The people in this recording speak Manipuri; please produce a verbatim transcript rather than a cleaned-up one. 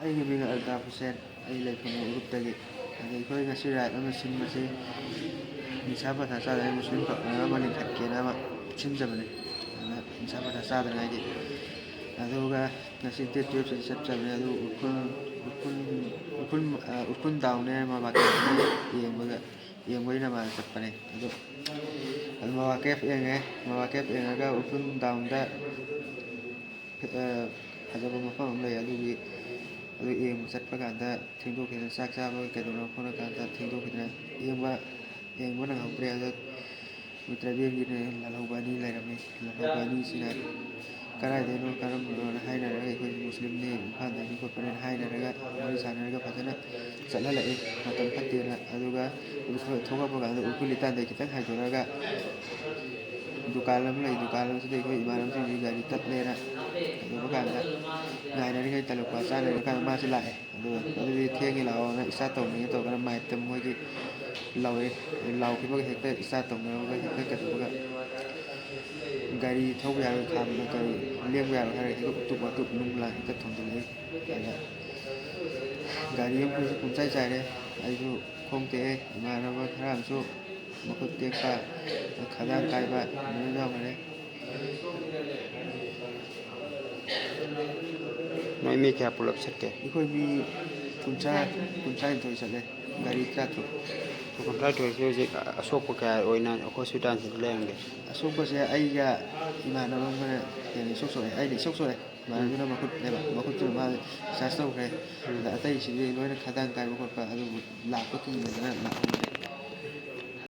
ꯑꯩꯒꯤ ꯃꯤꯡ ꯑꯜꯇꯥꯐ ꯍꯨꯁꯦꯟ꯫ ꯑꯩ ꯂꯩꯐꯝ ꯎꯔꯨꯞꯇꯒꯤ꯫ ꯑꯗꯣ ꯑꯩꯈꯣꯏ ꯉꯁꯤ ꯔꯥꯏꯗ ꯑꯃ ꯁꯤꯟꯕꯁꯤ ꯅꯤꯁꯥ ꯄꯁꯥ ꯆꯥꯗꯕ ꯃꯨꯁꯂꯤꯝ ꯀ-, ꯑꯃ ꯂꯤꯡꯈꯠꯀꯦꯅ ꯑꯃ ꯁꯤꯟꯖꯕꯅꯤ꯫ ꯑꯗꯨꯅ ꯅꯤꯁꯥ ꯄꯁꯥ ꯆꯥꯗꯅꯉꯥꯏꯒꯤ꯫ ꯑꯗꯨꯒ ꯉꯁꯤ ꯗꯦꯠ ꯇꯨꯌꯦꯜꯞꯁꯤꯗ ꯆꯠꯆꯕꯅꯤ꯫ ꯑꯗꯨ ꯎꯈ꯭ꯔꯨꯜ, ꯎꯈ꯭ꯔꯨꯜ, ꯎꯈ꯭ꯔꯨꯜ, ꯑ, ꯎꯈ꯭ꯔꯨꯜ ꯗꯥꯎꯟꯅꯦ ꯃꯃꯥꯡ ꯌꯦꯡꯕꯒ, ꯌꯦꯡꯕꯒꯤ ꯅꯃꯥꯗ ꯆꯠꯄꯅꯦ꯫ ꯑꯗꯨ, ꯑꯗꯨ ꯃꯃꯥ ꯀꯦꯐ ꯌꯦꯡꯉꯦ꯫ ꯃꯃꯥ ꯀꯦꯐ ꯌꯦꯡꯉꯒ ꯎꯈ꯭ꯔꯨꯜ ꯗꯥꯎꯟꯗ ꯐ-, ꯑ, ꯐꯖꯕ ꯃꯐꯝ ꯑꯃ ꯂꯩ꯫ ꯑꯗꯨꯒꯤ, ꯑꯗꯨ ꯌꯦꯡꯕ ꯆꯠꯄ ꯀꯥꯟꯗ ꯊꯦꯡꯗꯣꯛꯈꯤꯗꯅ, ꯆꯥꯛ ꯆꯥꯕ ꯀꯩꯗꯧꯅꯕ ꯈꯣꯠꯅ ꯀꯥꯟꯗ ꯊꯦꯡꯗꯣꯛꯈꯤꯗꯅ ꯌꯦꯡꯕ, ꯌꯦꯡꯕ ꯅꯪꯍꯧꯗ꯭ꯔꯦ꯫ ꯑꯗꯣ ꯃꯤ ꯇ꯭ꯔꯥꯏꯕꯦꯜꯒꯤꯅꯦ ꯂꯥꯜꯍꯧꯕ ꯑꯅꯤ ꯂꯩꯔꯝꯃꯤ꯫ ꯂꯥꯜꯍꯧꯕ ꯑꯅꯤꯁꯤꯅ ꯀꯗꯥꯏꯗꯩꯅꯣ, ꯀꯔꯝꯕꯅꯣꯅ ꯍꯥꯏꯅꯔꯒ, ꯑꯩꯈꯣꯏ ꯃꯨꯁꯂꯤꯝꯅꯤ, ꯏꯝꯐꯥꯜꯗꯒꯤ ꯈꯣꯠꯄꯅꯦꯅ ꯍꯥꯏꯅꯔꯒ, ꯋꯥꯔꯤ ꯁꯥꯟꯅꯔꯒ ꯐꯖꯅ ꯆꯠꯍꯜꯂꯛꯏ꯫ ꯃꯇꯝ ꯐꯠꯇꯦꯅ꯫ ꯑꯗꯨꯒ ꯊꯣꯛꯂꯛꯄ ꯀꯥꯟꯗ ꯎꯈ꯭ꯔꯨꯜ ꯂꯤꯇꯥꯟꯗꯩ ꯈꯤꯇꯪ ꯍꯥꯏꯗꯣꯔꯛꯑꯒ ꯗꯨꯀꯥꯟ ꯑꯃ ꯂꯩ꯫ ꯗꯨꯀꯥꯟ ꯑꯃꯁꯤꯗ ꯑꯩꯈꯣꯏ ꯏꯃꯥꯟꯅꯕꯁꯤꯡꯁꯤ ꯒꯥꯔꯤ ꯇꯠꯂꯦꯅ ꯇꯧꯕ ꯀꯥꯟꯗ, ꯉꯥꯏꯅꯔꯤꯉꯩ ꯇꯂꯞ ꯀ꯭ꯋꯥ ꯆꯥꯅꯔꯤ ꯀꯥꯟꯗ ꯃꯥꯁꯤ ꯂꯥꯛꯑꯦ꯫ ꯑꯗꯨꯒ, "ꯑꯗꯨꯗꯤ ꯊꯦꯡꯉꯦ, ꯂꯥꯛꯑꯣꯅ" ꯏꯁꯇꯥꯔꯠ ꯇꯧꯅꯤꯡꯉꯦ ꯇꯧꯔꯒꯅ ꯃꯥꯏꯞꯇ ꯃꯣꯏꯒꯤ ꯂꯥꯎꯔꯦ꯫ ꯂꯥꯎꯈꯤꯕꯒ ꯍꯦꯛꯇ ꯏꯁꯇꯥꯔꯠ ꯇꯧꯅꯔꯒ ꯍꯦꯛꯇ ꯀꯩꯗꯧꯕꯒ ꯒꯥꯔꯤ ꯊꯧꯕ ꯌꯥꯔꯣꯏ, ꯈꯥꯝꯕ ꯀꯔꯤ ꯂꯦꯡꯕ ꯌꯥꯔꯣꯏ ꯍꯥꯏꯔꯒ ꯍꯦꯛꯇ ꯎꯇꯨꯞ ꯋꯥꯇꯨꯞ ꯅꯨꯡ ꯂꯥꯡ ꯍꯦꯛꯇ ꯊꯣꯝꯖꯤꯜꯂꯛꯏ꯫ ꯑꯗ ꯒꯥꯔꯤ ꯑꯃꯈꯣꯏꯁꯨ ꯄꯨꯝꯆꯥꯏ ꯆꯥꯏꯔꯦ꯫ ꯑꯩꯁꯨ ꯈꯣꯡ ꯇꯦꯛꯑꯦ꯫ ꯏꯃꯥꯟꯅꯕ ꯈꯔ ꯑꯃꯁꯨ ꯃꯈꯨꯠ ꯇꯦꯛꯄ, ꯈꯗꯥꯡ ꯀꯥꯏꯕ ꯑꯗꯨꯃꯥꯏꯅ ꯌꯥꯎꯈ꯭ꯔꯦ꯫ ꯅꯣꯏ ꯃꯤ ꯀꯌꯥ ꯄꯨꯂꯞ ꯆꯠꯀꯦ? ꯑꯩꯈꯣꯏ ꯃꯤ ꯀꯨꯟꯊ꯭ꯔꯥ, ꯀꯨꯟꯊ꯭ꯔꯥ ꯅꯤꯊꯣꯏ ꯆꯠꯂꯦ, ꯒꯥꯔꯤ ꯇꯔꯥꯇꯔꯨꯛ꯫ ꯀꯨꯟꯊ꯭ꯔꯥ ꯅꯤꯊꯣꯏꯁꯤ ꯍꯧꯖꯤꯛ ꯑꯁꯣꯛꯄ ꯀꯌꯥ ꯑꯣꯏꯅ ꯍꯣꯁꯄꯤꯇꯥꯜꯁꯤꯗ ꯂꯩꯔꯝꯒꯦ? ꯑꯁꯣꯛꯄꯁꯦ ꯑꯩꯒ ꯏꯃꯥꯟꯅꯕ ꯑꯃꯒꯅ ꯍꯦꯟꯅ ꯏꯁꯣꯛ ꯁꯣꯛꯑꯦ, ꯑꯩꯅ ꯏꯁꯣꯛ ꯁꯣꯛꯑꯦ꯫ ꯏꯃꯥꯟꯅꯕꯗꯨꯅ ꯃꯈꯨꯠꯅꯦꯕ, ꯃꯈꯨꯠꯇꯨꯅ ꯃꯥ ꯆꯥꯔꯖ ꯇꯧꯈ꯭ꯔꯦ꯫ ꯎꯝ꯫ ꯑꯗ ꯑꯇꯩꯁꯤꯗꯤ ꯂꯣꯏꯅ ꯈꯗꯥꯡ ꯀꯥꯏꯕ ꯈꯣꯠꯄ, ꯑꯗꯨꯕꯨ ꯂꯥꯛꯄ ꯀꯤꯗꯅ ꯂꯥꯛꯍꯧꯗ꯭ꯔꯦ꯫